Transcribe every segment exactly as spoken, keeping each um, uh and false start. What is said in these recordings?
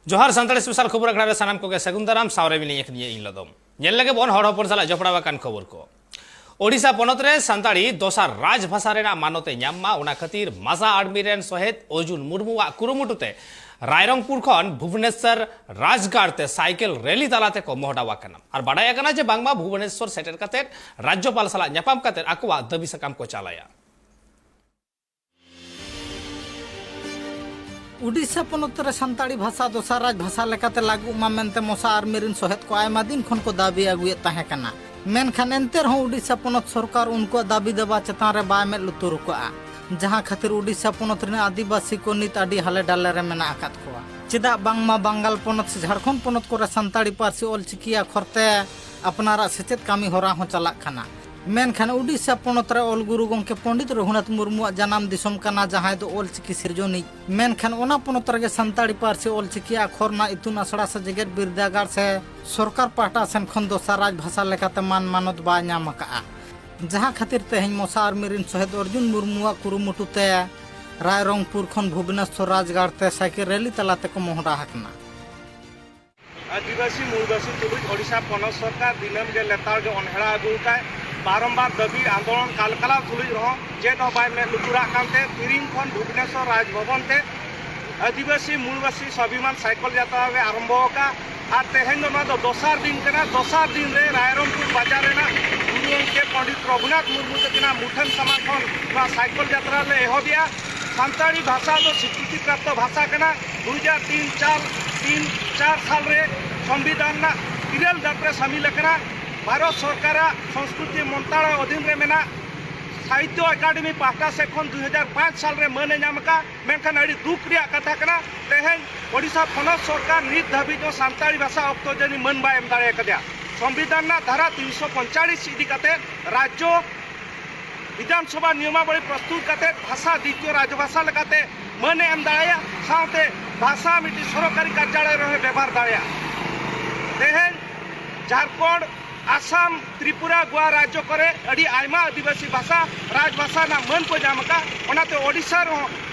ᱡᱚᱦᱟᱨ᱾ ᱥᱟᱱᱛᱟᱲᱤ ᱥᱯᱮᱥᱟᱞ ᱠᱷᱚᱵᱚᱨ ᱟᱠᱷᱲᱟ ᱨᱮ ᱥᱟᱱᱟᱢ ᱠᱚᱜᱮ ᱥᱟᱹᱜᱩᱱ ᱫᱟᱨᱟᱢ᱾ ᱥᱟᱶᱨᱮ ᱢᱤᱱᱟᱹᱧᱟ ᱤᱧ ᱞᱚᱫᱚᱢ᱾ ᱧᱮᱞ ᱞᱮᱜᱮ ᱵᱚᱱ ᱦᱚᱲ ᱦᱚᱯᱚᱱ ᱥᱟᱞᱟᱜ ᱡᱚᱯᱲᱟᱣ ᱟᱠᱟᱱ ᱠᱷᱚᱵᱚᱨ ᱠᱚ᱾ ᱳᱰᱤᱥᱟ ᱯᱚᱱᱚᱛ ᱨᱮ ᱥᱟᱱᱛᱟᱲᱤ ᱫᱚᱥᱟᱨ ᱨᱟᱡᱽ ᱵᱷᱟᱥᱟ ᱨᱮᱱᱟᱜ ᱢᱟᱱᱚᱛ ᱮ ᱧᱟᱢ ᱢᱟ, ᱚᱱᱟ ᱠᱷᱟᱹᱛᱤᱨ ᱢᱟᱥᱟ ᱟᱨᱢᱤ ᱨᱮᱱ ᱥᱚᱦᱮᱫ ᱚᱨᱡᱩᱱ ᱢᱩᱨᱢᱩᱣᱟᱜ ᱠᱩᱨᱩᱢᱩᱴᱩ ᱛᱮ ᱨᱟᱭᱨᱚᱝᱯᱩᱨ ᱠᱷᱚᱱ ᱵᱷᱩᱵᱽᱱᱮᱥᱚᱨ ᱨᱟᱡᱽᱜᱟᱲ ᱛᱮ ᱥᱟᱭᱠᱮᱞ ᱨᱮᱞᱤ ᱛᱟᱞᱟ ᱛᱮᱠᱚ ᱢᱚᱦᱰᱟᱣ ᱟᱠᱟᱱᱟ᱾ ᱟᱨ ᱵᱟᱰᱟᱭ ᱟᱠᱟᱱᱟ ᱡᱮ ᱵᱟᱝᱢᱟ ᱵᱷᱩᱵᱽᱱᱮᱥᱚᱨ ᱥᱮᱴᱮᱨ ᱠᱟᱛᱮ ᱨᱟᱡᱽᱡᱚᱯᱟᱞ ᱥᱟᱞᱟᱜ ᱧᱟᱯᱟᱢ ᱠᱟᱛᱮ ᱟᱠᱚᱣᱟᱜ ᱫᱟᱹᱵᱤ ᱥᱟᱠᱟᱢ ᱠᱚ ᱪᱟᱞᱟᱭᱟ᱾ ᱳᱰᱤᱥᱟ ᱯᱚᱱᱚᱛ ᱨᱮ ᱥᱟᱱᱛᱟᱲᱤ ᱵᱷᱟᱥᱟ ᱫᱚᱥᱟᱨ ᱨᱟᱡᱽ ᱵᱷᱟᱥᱟ ᱞᱮᱠᱟᱛᱮ ᱞᱟᱹᱜᱩᱜ ᱢᱟ ᱢᱮᱱᱛᱮ ᱢᱚᱥᱟ ᱟᱨᱢᱤ ᱨᱤᱱ ᱥᱚᱦᱮᱫ ᱠᱚ ᱟᱭᱢᱟ ᱫᱤᱱ ᱠᱷᱚᱱ ᱠᱚ ᱫᱟᱹᱵᱤ ᱟᱹᱜᱩᱭᱮᱫ ᱛᱟᱦᱮᱸ ᱠᱟᱱᱟ᱾ ᱢᱮᱱᱠᱷᱟᱱ ᱮᱱᱛᱮ ᱨᱮᱦᱚᱸ ᱳᱰᱤᱥᱟ ᱯᱚᱱᱚᱛ ᱥᱚᱨᱠᱟᱨ ᱩᱱᱠᱩᱣᱟᱜ ᱫᱟᱹᱵᱤ ᱫᱟᱵᱟ ᱪᱮᱛᱟᱱ ᱨᱮ ᱵᱟᱭ ᱢᱮᱫ ᱞᱩᱛᱩᱨ ᱟᱠᱟᱫᱼᱟ, ᱡᱟᱦᱟᱸ ᱠᱷᱟᱹᱛᱤᱨ ᱳᱰᱤᱥᱟ ᱯᱚᱱᱚᱛ ᱨᱤᱱ ᱟᱹᱫᱤᱵᱟᱹᱥᱤ ᱠᱚ ᱱᱤᱛ ᱟᱹᱰᱤ ᱦᱟᱞᱮ ᱰᱟᱞᱮ ᱨᱮ ᱢᱮᱱᱟᱜ ᱟᱠᱟᱫ ᱠᱚᱣᱟ᱾ ᱪᱮᱫᱟᱜ ᱵᱟᱝᱢᱟ ᱵᱟᱝᱜᱟᱞ ᱯᱚᱱᱚᱛ ᱥᱮ ᱡᱷᱟᱲᱠᱷᱚᱸᱰ ᱯᱚᱱᱚᱛ ᱠᱚᱨᱮ ᱥᱟᱱᱛᱟᱲᱤ ᱯᱟᱹᱨᱥᱤ ᱚᱞᱪᱤᱠᱤ ᱟᱠᱷᱚᱨ ᱛᱮ ᱟᱯᱱᱟᱨᱟᱜ ᱥᱮᱪᱮᱫ ᱠᱟᱹᱢᱤ ᱦᱚᱨᱟ ᱦᱚᱸ ᱪᱟᱞᱟᱜ ᱠᱟᱱᱟ᱾ ᱢᱮᱱᱠᱷᱟᱱ ᱳᱰᱤᱥᱟ ᱯᱚᱱᱚᱛ ᱨᱮ ᱚᱞ ᱜᱩᱨᱩ ᱜᱚᱢᱠᱮ ᱯᱚᱸᱰᱤᱛ ᱨᱚᱜᱷᱩᱱᱟᱛᱷ ᱢᱩᱨᱢᱩᱣᱟᱜ ᱡᱟᱱᱟᱢ ᱫᱤᱥᱚᱢ ᱠᱟᱱᱟ, ᱡᱟᱦᱟᱸᱭ ᱫᱚ ᱚᱞᱪᱤᱠᱤ ᱥᱤᱨᱡᱚᱱᱤᱡ᱾ ᱢᱮᱱᱠᱷᱟᱱ ᱚᱱᱟ ᱯᱚᱱᱚᱛ ᱨᱮᱜᱮ ᱥᱟᱱᱛᱟᱲᱤ ᱯᱟᱹᱨᱥᱤ ᱚᱞᱪᱤᱠᱤ ᱟᱠᱷᱚᱨ ᱨᱮᱱᱟᱜ ᱤᱛᱩᱱ ᱟᱥᱲᱟ ᱥᱮ ᱡᱮᱜᱮᱛ ᱵᱤᱨᱫᱟᱹᱜᱟᱲ ᱥᱮ ᱥᱚᱨᱠᱟᱨ ᱯᱟᱦᱴᱟ ᱥᱮᱱ ᱠᱷᱚᱱ ᱫᱚᱥᱟᱨ ᱨᱟᱡᱽ ᱵᱷᱟᱥᱟ ᱞᱮᱠᱟᱛᱮ ᱢᱟᱱ ᱢᱟᱱᱚᱛ ᱵᱟᱭ ᱧᱟᱢ ᱟᱠᱟᱫᱼᱟ, ᱡᱟᱦᱟᱸ ᱠᱷᱟᱹᱛᱤᱨ ᱛᱮᱦᱮᱧ ᱢᱚᱥᱟ ᱟᱨᱢᱤ ᱨᱤᱱ ᱥᱚᱦᱮᱫ ᱚᱨᱡᱩᱱ ᱢᱩᱨᱢᱩᱣᱟᱜ ᱠᱩᱨᱩᱢᱩᱴᱩ ᱛᱮ ᱨᱟᱭᱨᱚᱝᱯᱩᱨ ᱠᱷᱚᱱ ᱵᱷᱩᱵᱽᱱᱮᱥᱚᱨ ᱨᱟᱡᱽᱜᱟᱲ ᱛᱮ ᱥᱟᱭᱠᱮᱞ ᱨᱮᱞᱤ ᱛᱟᱞᱟ ᱛᱮᱠᱚ ᱢᱚᱦᱰᱟ ᱟᱠᱟᱱᱟ᱾ ᱟᱹᱫᱤᱵᱟᱹᱥᱤ ᱢᱩᱞᱵᱟᱹᱥᱤ ᱛᱩᱞᱩᱡ ᱳᱰᱤᱥᱟ ᱯᱚᱱᱚᱛ ᱥᱚᱨᱠᱟᱨ ᱫᱤᱱᱟᱹᱢ ᱜᱮ ᱞᱮᱛᱟᱲ ᱜᱮ ᱚᱱᱦᱮᱲᱟ ᱟᱹᱜᱩ ᱟᱠᱟᱫ᱾ ᱵᱟᱨᱚᱢᱵᱟᱨ ᱫᱟᱹᱵᱤ ᱟᱱᱫᱳᱞᱚᱱ ᱠᱟᱞᱠᱟᱞᱟᱣ ᱛᱩᱞᱩᱡ ᱨᱮᱦᱚᱸ ᱪᱮᱫ ᱦᱚᱸ ᱵᱟᱭ ᱢᱮᱫ ᱞᱩᱛᱩᱨᱟᱜ ᱠᱟᱱᱛᱮ ᱛᱤᱨᱤᱝ ᱠᱷᱚᱱ ᱵᱷᱩᱵᱽᱱᱮᱥᱚᱨ ᱨᱟᱡᱽ ᱵᱷᱚᱵᱚᱱ ᱛᱮ ᱟᱹᱫᱤᱵᱟᱹᱥᱤ ᱢᱩᱞᱵᱟᱹᱥᱤ ᱥᱣᱟᱵᱷᱤᱢᱟᱱ ᱥᱟᱭᱠᱚᱞ ᱡᱟᱛᱨᱟ ᱞᱮ ᱟᱨᱟᱢᱵᱚ ᱟᱠᱟᱫ᱾ ᱟᱨ ᱛᱮᱦᱮᱧ ᱫᱚ ᱱᱚᱣᱟ ᱫᱚ ᱫᱚᱥᱟᱨ ᱫᱤᱱ ᱠᱟᱱᱟ᱾ ᱫᱚᱥᱟᱨ ᱫᱤᱱ ᱨᱮ ᱨᱟᱭᱨᱚᱝᱯᱩᱨ ᱵᱟᱡᱟᱨ ᱨᱮᱱᱟᱜ ᱜᱩᱨᱩ ᱜᱚᱢᱠᱮ ᱯᱚᱸᱰᱤᱛ ᱨᱚᱜᱷᱩᱱᱟᱛᱷ ᱢᱩᱨᱢᱩ ᱛᱟᱹᱠᱤᱱᱟᱜ ᱢᱩᱴᱷᱟᱹᱱ ᱥᱟᱢᱟᱝ ᱠᱷᱚᱱ ᱱᱚᱣᱟ ᱥᱟᱭᱠᱚᱞ ᱡᱟᱛᱨᱟ ᱞᱮ ᱮᱦᱚᱵᱮᱜᱼᱟ᱾ ᱥᱟᱱᱛᱟᱲᱤ ᱵᱷᱟᱥᱟ ᱫᱚ ᱥᱤᱠᱨᱤᱛᱤ ᱯᱨᱟᱯᱛᱚ ᱵᱷᱟᱥᱟ ᱠᱟᱱᱟ᱾ ᱫᱩ ᱦᱟᱡᱟᱨ ᱛᱤᱱ ᱪᱟᱨ, ᱛᱤᱱ ᱪᱟᱨ ᱥᱟᱞ ᱨᱮ ᱥᱚᱝᱵᱤᱫᱷᱟᱱ ᱨᱮᱱᱟᱜ ᱤᱨᱟᱹᱞ ᱫᱟᱯ ᱨᱮ ᱥᱟᱹᱢᱤᱞ ᱟᱠᱟᱱᱟ᱾ ᱵᱷᱟᱨᱚᱛ ᱥᱚᱨᱠᱟᱨᱟᱜ ᱥᱚᱝᱥᱠᱨᱤᱛᱤ ᱢᱚᱱᱛᱨᱟᱞᱚᱭ ᱚᱫᱷᱤᱱ ᱨᱮ ᱢᱮᱱᱟᱜ᱾ ᱥᱟᱦᱤᱛᱛᱚ ᱮᱠᱟᱰᱮᱢᱤ ᱯᱟᱦᱴᱟ ᱥᱮᱫ ᱠᱷᱚᱱ ᱫᱩ ᱦᱟᱡᱟᱨ ᱯᱟᱸᱪ ᱥᱟᱞ ᱨᱮ ᱢᱟᱹᱱ ᱮ ᱧᱟᱢ ᱟᱠᱟᱫ᱾ ᱢᱮᱱᱠᱷᱟᱱ ᱟᱹᱰᱤ ᱫᱩᱠ ᱨᱮᱭᱟᱜ ᱠᱟᱛᱷᱟ ᱠᱟᱱᱟ, ᱛᱮᱦᱮᱧ ᱳᱰᱤᱥᱟ ᱯᱚᱱᱚᱛ ᱥᱚᱨᱠᱟᱨ ᱱᱤᱛ ᱫᱷᱟᱹᱵᱤᱡ ᱦᱚᱸ ᱥᱟᱱᱛᱟᱲᱤ ᱵᱷᱟᱥᱟ ᱚᱠᱛᱚ ᱡᱟᱹᱱᱤ ᱢᱟᱹᱱ ᱵᱟᱭ ᱮᱢ ᱫᱟᱲᱮ ᱟᱠᱟᱫᱮᱭᱟ᱾ ᱥᱚᱝᱵᱤᱫᱷᱟᱱ ᱨᱮᱱᱟᱜ ᱫᱷᱟᱨᱟ ᱛᱤᱱᱥᱚ ᱯᱚᱸᱭᱛᱟᱞᱤᱥ ᱤᱫᱤ ᱠᱟᱛᱮ ᱨᱟᱡᱽᱡᱚ ᱵᱤᱫᱷᱟᱱ ᱥᱚᱵᱷᱟ ᱱᱤᱭᱚᱢᱟᱵᱚᱞᱤ ᱯᱨᱚᱥᱛᱩᱛ ᱠᱟᱛᱮ ᱵᱷᱟᱥᱟ ᱫᱤᱛᱤᱭᱚ ᱨᱟᱡᱽᱵᱷᱟᱥᱟ ᱞᱮᱠᱟᱛᱮ ᱢᱟᱹᱱ ᱮ ᱮᱢ ᱫᱟᱲᱮᱭᱟᱜᱼᱟ, ᱥᱟᱶᱛᱮ ᱵᱷᱟᱥᱟ ᱢᱤᱫᱴᱤᱡ ᱥᱚᱨᱠᱟᱨᱤ ᱠᱟᱨᱡᱟᱞᱚᱭ ᱨᱮᱦᱚᱸ ᱵᱮᱵᱷᱟᱨ ᱫᱟᱲᱮᱭᱟᱜᱼᱟ᱾ ᱛᱮᱦᱮᱧ ᱡᱷᱟᱲᱠᱷᱚᱸᱰ ᱟᱥᱟᱢ, ᱛᱨᱤᱯᱩᱨᱟ, ᱜᱳᱣᱟ ᱨᱟᱡᱽᱡᱚ ᱠᱚᱨᱮ ᱟᱹᱰᱤ ᱟᱭᱢᱟ ᱟᱹᱫᱤᱵᱟᱹᱥᱤ ᱵᱷᱟᱥᱟ ᱨᱟᱡᱽ ᱵᱷᱟᱥᱟ ᱨᱮᱱᱟᱜ ᱢᱟᱹᱱ ᱠᱚ ᱧᱟᱢ ᱟᱠᱟᱫ᱾ ᱚᱱᱟᱛᱮ ᱳᱰᱤᱥᱟ ᱨᱮᱦᱚᱸ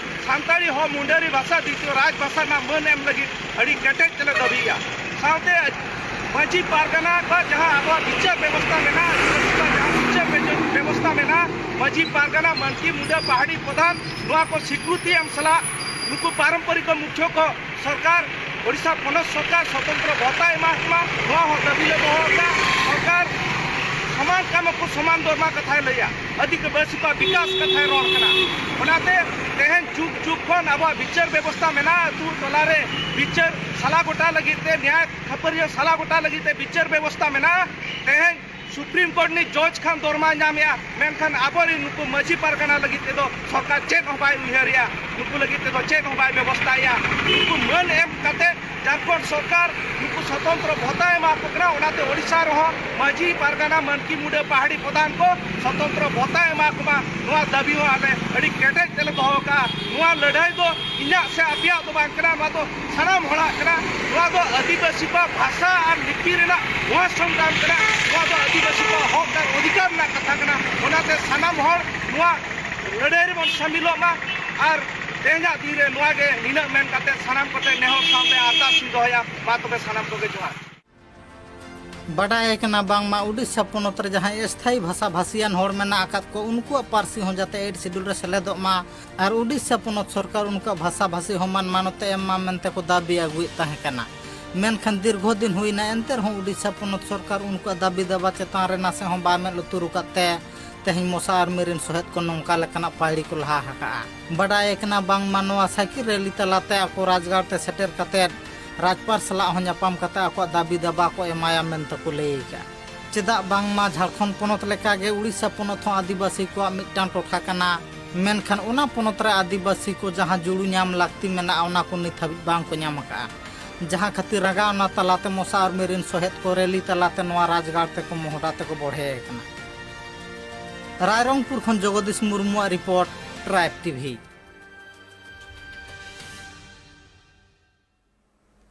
ᱥᱟᱱᱛᱟᱲᱤ ᱦᱚᱸ ᱢᱩᱱᱰᱟᱹᱨᱤ ᱵᱷᱟᱥᱟ ᱫᱤᱛᱤᱭᱚ ᱨᱟᱡᱽ ᱵᱷᱟᱥᱟ ᱨᱮᱱᱟᱜ ᱢᱟᱹᱱ ᱮᱢ ᱞᱟᱹᱜᱤᱫ ᱟᱹᱰᱤ ᱠᱮᱴᱮᱡ ᱛᱮᱞᱮ ᱫᱟᱹᱵᱤᱭᱮᱫᱼᱟ᱾ ᱥᱟᱶᱛᱮ ᱢᱟᱹᱡᱷᱤ ᱯᱟᱨᱜᱟᱱᱟ ᱠᱚᱣᱟᱜ ᱡᱟᱦᱟᱸ ᱟᱵᱚᱣᱟᱜ ᱵᱤᱪᱟᱹᱨ ᱵᱮᱵᱚᱥᱛᱷᱟ ᱢᱮᱱᱟᱜᱼᱟ, ᱡᱟᱦᱟᱸ ᱵᱤᱪᱟᱹᱨ ᱵᱮᱵᱚᱥᱛᱷᱟ ᱢᱮᱱᱟᱜᱼᱟ, ᱢᱟᱹᱡᱷᱤ ᱯᱟᱨᱜᱟᱱᱟ ᱢᱟᱹᱱᱠᱤ ᱢᱩᱰᱟᱹ ᱯᱟᱦᱟᱲᱤ ᱯᱨᱚᱫᱷᱟᱱ ᱱᱚᱣᱟ ᱠᱚ ᱥᱤᱠᱨᱩᱛᱤ ᱮᱢ ᱥᱟᱞᱟᱜ ᱱᱩᱠᱩ ᱯᱟᱨᱚᱢᱯᱚᱨᱤᱠ ᱢᱩᱠᱷᱭᱟᱹ ᱠᱚ ᱥᱚᱨᱠᱟᱨ, ᱳᱰᱤᱥᱟ ᱯᱚᱱᱚᱛ ᱥᱚᱨᱠᱟᱨ ᱥᱚᱛᱚᱱᱛᱨᱚ ᱵᱷᱚᱛᱟ ᱮᱢᱟ ᱠᱚᱢᱟ, ᱱᱚᱣᱟ ᱦᱚᱸ ᱫᱟᱹᱵᱤ ᱞᱮ ᱫᱚᱦᱚ ᱟᱠᱟᱫ᱾ ᱥᱚᱨᱠᱟᱨ ᱥᱚᱢᱟᱱ ᱠᱟᱹᱢᱤ ᱠᱚ ᱥᱚᱢᱟᱱ ᱫᱚᱨᱢᱟ ᱠᱟᱛᱷᱟᱭ ᱞᱟᱹᱭᱟ, ᱟᱹᱫᱤᱵᱟᱹᱥᱤ ᱠᱚᱣᱟᱜ ᱵᱤᱠᱟᱥ ᱠᱟᱛᱷᱟᱭ ᱨᱚᱲ ᱠᱟᱱᱟ᱾ ᱚᱱᱟᱛᱮ ᱛᱮᱦᱮᱧ ᱡᱩᱜᱽ ᱡᱩᱜᱽ ᱠᱷᱚᱱ ᱟᱵᱚᱣᱟᱜ ᱵᱤᱪᱟᱹᱨ ᱵᱮᱵᱚᱥᱛᱷᱟ ᱢᱮᱱᱟᱜᱼᱟ, ᱟᱹᱛᱩ ᱴᱚᱞᱟ ᱨᱮ ᱵᱤᱪᱟᱹᱨ ᱥᱟᱞᱟ ᱜᱚᱴᱟ ᱞᱟᱹᱜᱤᱫ ᱛᱮ, ᱱᱮᱭᱟᱭ ᱠᱷᱟᱹᱯᱟᱹᱨᱤᱭᱟᱹ ᱥᱟᱞᱟ ᱜᱚᱴᱟ ᱞᱟᱹᱜᱤᱫ ᱛᱮ ᱵᱤᱪᱟᱹᱨ ᱵᱮᱵᱚᱥᱛᱷᱟ ᱢᱮᱱᱟᱜᱼᱟ᱾ ᱛᱮᱦᱮᱧ ᱥᱩᱯᱨᱤᱢ ᱠᱳᱨᱴ ᱨᱤᱱᱤᱡ ᱡᱚᱡᱽ ᱠᱷᱟᱱ ᱫᱚᱨᱢᱟ ᱧᱟᱢᱮᱜᱼᱟ, ᱢᱮᱱᱠᱷᱟᱱ ᱟᱵᱚᱨᱮᱱ ᱱᱩᱠᱩ ᱢᱟᱹᱡᱷᱤ ᱯᱟᱨᱜᱟᱱᱟ ᱞᱟᱹᱜᱤᱫ ᱛᱮᱫᱚ ᱥᱚᱨᱠᱟᱨ ᱪᱮᱫ ᱦᱚᱸ ᱵᱟᱭ ᱩᱭᱦᱟᱹᱨᱮᱜᱼᱟ, ᱱᱩᱠᱩ ᱞᱟᱹᱜᱤᱫ ᱛᱮᱫᱚ ᱪᱮᱫ ᱦᱚᱸ ᱵᱟᱭ ᱵᱮᱵᱚᱥᱛᱷᱟᱭᱮᱜᱼᱟ᱾ ᱱᱩᱠᱩ ᱢᱟᱹᱱ ᱮᱢ ᱠᱟᱛᱮ ᱡᱷᱟᱲᱠᱷᱚᱸᱰ ᱥᱚᱨᱠᱟᱨ ᱱᱩᱠᱩ ᱥᱚᱛᱚᱱᱛᱨᱚ ᱵᱷᱚᱛᱟ ᱮᱢᱟ ᱠᱚ ᱠᱟᱱᱟ, ᱚᱱᱟᱛᱮ ᱳᱰᱤᱥᱟ ᱨᱮᱦᱚᱸ ᱢᱟᱹᱡᱷᱤ ᱯᱟᱨᱜᱟᱱᱟ ᱢᱟᱹᱱᱠᱤ ᱢᱩᱰᱟᱹ ᱯᱟᱦᱟᱲᱤ ᱯᱨᱚᱫᱷᱟᱱ ᱠᱚ ᱥᱚᱛᱚᱱᱛᱨᱚ ᱵᱷᱚᱛᱟ ᱮᱢᱟ ᱠᱚᱢᱟ, ᱱᱚᱣᱟ ᱫᱟᱹᱵᱤ ᱦᱚᱸ ᱟᱞᱮ ᱟᱹᱰᱤ ᱠᱮᱴᱮᱡ ᱛᱮᱞᱮ ᱫᱚᱦᱚ ᱟᱠᱟᱫᱼᱟ᱾ ᱱᱚᱣᱟ ᱞᱟᱹᱲᱦᱟᱹᱭ ᱫᱚ ᱤᱧᱟᱹᱜ ᱥᱮ ᱟᱯᱮᱭᱟᱜ ᱫᱚ ᱵᱟᱝ ᱠᱟᱱᱟ, ᱱᱚᱣᱟ ᱫᱚ ᱥᱟᱱᱟᱢ ᱦᱚᱲᱟᱜ ᱠᱟᱱᱟ᱾ ᱱᱚᱣᱟ ᱫᱚ ᱟᱹᱫᱤᱵᱟᱹᱥᱤ ᱠᱚᱣᱟᱜ ᱵᱷᱟᱥᱟ ᱟᱨ ᱞᱤᱯᱤ ᱨᱮᱱᱟᱜ ᱱᱚᱣᱟ ᱥᱚᱝᱜᱨᱟᱢ ᱠᱟᱱᱟ᱾ ᱱᱚᱣᱟ ᱫᱚ ᱟᱹᱫᱤᱵᱟᱹᱥᱤ ᱠᱚᱣᱟᱜ ᱦᱚᱠ ᱟᱨ ᱚᱫᱷᱤᱠᱟᱨ ᱨᱮᱱᱟᱜ ᱠᱟᱛᱷᱟ ᱠᱟᱱᱟ᱾ ᱚᱱᱟᱛᱮ ᱥᱟᱱᱟᱢ ᱦᱚᱲ ᱱᱚᱣᱟ ᱞᱟᱹᱲᱦᱟᱹᱭ ᱨᱮᱵᱚᱱ ᱥᱟᱹᱢᱤᱞᱚᱜ ᱢᱟ᱾ ᱟᱨ ᱛᱮᱦᱮᱧᱟᱜ ᱫᱤᱱ ᱨᱮ ᱱᱚᱣᱟ ᱜᱮ ᱱᱤᱱᱟᱹᱜ ᱢᱮᱱ ᱠᱟᱛᱮ ᱥᱟᱱᱟᱢ ᱠᱚᱴᱷᱮᱱ ᱱᱮᱦᱚᱨ ᱥᱟᱶᱛᱮ ᱟᱨᱫᱟᱥ ᱤᱧ ᱫᱚᱦᱚᱭᱟ᱾ ᱢᱟ ᱛᱚᱵᱮ ᱥᱟᱱᱟᱢ ᱠᱚᱜᱮ ᱡᱚᱦᱟᱨ᱾ ᱵᱟᱰᱟᱭ ᱠᱟᱱᱟ ᱵᱟᱝᱢᱟ ᱩᱰᱤᱥᱟ ᱯᱚᱱᱚᱛ ᱨᱮ ᱡᱟᱦᱟᱸᱭ ᱮᱥᱛᱷᱟᱭᱤ ᱵᱷᱟᱥᱟ ᱵᱷᱟᱥᱤᱭᱟᱱ ᱦᱚᱲ ᱢᱮᱱᱟᱜ ᱟᱠᱟᱫ ᱠᱚ, ᱩᱱᱠᱩᱣᱟᱜ ᱯᱟᱹᱨᱥᱤ ᱦᱚᱸ ᱡᱟᱛᱮ ᱮᱭᱤᱴ ᱥᱤᱰᱩᱞ ᱨᱮ ᱥᱮᱞᱮᱫᱚᱜ ᱢᱟ ᱟᱨ ᱩᱰᱤᱥᱟ ᱯᱚᱱᱚᱛ ᱥᱚᱨᱠᱟᱨ ᱩᱱᱠᱩᱣᱟᱜ ᱵᱷᱟᱥᱟ ᱵᱷᱟᱥᱤ ᱦᱚᱸ ᱢᱟᱱ ᱢᱟᱱᱚᱛ ᱮ ᱮᱢ ᱢᱟ ᱢᱮᱱᱛᱮ ᱠᱚ ᱫᱟᱹᱵᱤ ᱟᱹᱜᱩᱭᱮᱫ ᱛᱟᱦᱮᱸ ᱠᱟᱱᱟ᱾ ᱢᱮᱱᱠᱷᱟᱱ ᱫᱤᱨᱜᱷᱚ ᱫᱤᱱ ᱦᱩᱭᱱᱟ, ᱮᱱᱛᱮ ᱨᱮᱦᱚᱸ ᱩᱰᱤᱥᱟ ᱯᱚᱱᱚᱛ ᱥᱚᱨᱠᱟᱨ ᱩᱱᱠᱩᱣᱟᱜ ᱫᱟᱹᱵᱤ ᱫᱟᱵᱟ ᱪᱮᱛᱟᱱ ᱨᱮ ᱱᱟᱥᱮ ᱦᱚᱸ ᱵᱟᱭ ᱢᱮᱫ ᱞᱩᱛᱩᱨ ᱟᱠᱟᱫ ᱛᱮ ᱛᱮᱦᱮᱧ ᱢᱚᱥᱟ ᱟᱨᱢᱤ ᱨᱤᱱ ᱥᱚᱦᱮᱫ ᱠᱚ ᱱᱚᱝᱠᱟ ᱞᱮᱠᱟᱱᱟᱜ ᱯᱟᱹᱦᱲᱤ ᱠᱚ ᱞᱟᱦᱟ ᱟᱠᱟᱫᱼᱟ᱾ ᱵᱟᱰᱟᱭ ᱠᱟᱱᱟ ᱵᱟᱝᱢᱟ ᱱᱚᱣᱟ ᱥᱟᱭᱠᱮᱞ ᱨᱮᱞᱤ ᱛᱟᱞᱟᱛᱮ ᱟᱠᱚ ᱨᱟᱡᱽᱜᱟᱲ ᱛᱮ ᱥᱮᱴᱮᱨ ᱠᱟᱛᱮ ᱨᱟᱡᱽᱯᱟᱨ ᱥᱟᱞᱟᱜ ᱦᱚᱸ ᱧᱟᱯᱟᱢ ᱠᱟᱛᱮ ᱟᱠᱚᱣᱟᱜ ᱫᱟᱹᱵᱤ ᱫᱟᱵᱟ ᱠᱚ ᱮᱢᱟᱭᱟ ᱢᱮᱱᱛᱮ ᱠᱚ ᱞᱟᱹᱭ ᱟᱠᱟᱫᱼᱟ᱾ ᱪᱮᱫᱟᱜ ᱵᱟᱝᱢᱟ ᱡᱷᱟᱲᱠᱷᱚᱸᱰ ᱯᱚᱱᱚᱛ ᱞᱮᱠᱟᱜᱮ ᱩᱲᱤᱥᱥᱟ ᱯᱚᱱᱚᱛ ᱦᱚᱸ ᱟᱹᱫᱤᱵᱟᱹᱥᱤ ᱠᱚᱣᱟᱜ ᱢᱤᱫᱴᱟᱝ ᱴᱚᱴᱷᱟ ᱠᱟᱱᱟ, ᱢᱮᱱᱠᱷᱟᱱ ᱚᱱᱟ ᱯᱚᱱᱚᱛ ᱨᱮ ᱟᱹᱫᱤᱵᱟᱹᱥᱤ ᱠᱚ ᱡᱟᱦᱟᱸ ᱡᱩᱲᱩ ᱧᱟᱢ ᱞᱟᱹᱠᱛᱤ ᱢᱮᱱᱟᱜᱼᱟ, ᱚᱱᱟ ᱠᱚ ᱱᱤᱛ ᱦᱟᱹᱵᱤᱡ ᱵᱟᱝ ᱠᱚ ᱧᱟᱢ ᱟᱠᱟᱫᱼᱟ᱾ ᱡᱟᱦᱟᱸ ᱠᱷᱟᱹᱛᱤᱨ ᱨᱟᱸᱜᱟᱣᱱᱟ ᱛᱟᱞᱟᱛᱮ ᱢᱚᱥᱟ ᱟᱨᱢᱤ ᱨᱤᱱ ᱥᱚᱦᱮᱫ ᱠᱚ ᱨᱮᱞᱤ ᱛᱟᱞᱟᱛᱮ ᱱᱚᱣᱟ ᱨᱟᱡᱽᱜᱟᱲ ᱛᱮᱠᱚ ᱢᱚᱦᱰᱟ ᱛᱮᱠᱚ ᱵᱚᱲᱦᱮ ᱟᱠᱟᱱᱟ᱾ ᱨᱟᱭᱨᱚᱝᱯᱩᱨ ᱠᱷᱚᱱ ᱡᱚᱜᱚᱫᱤᱥ ᱢᱩᱨᱢᱩᱣᱟᱜ ᱨᱤᱯᱳᱨᱴ, ᱴᱨᱟᱭᱤᱵᱽ ᱴᱤᱵᱷᱤ᱾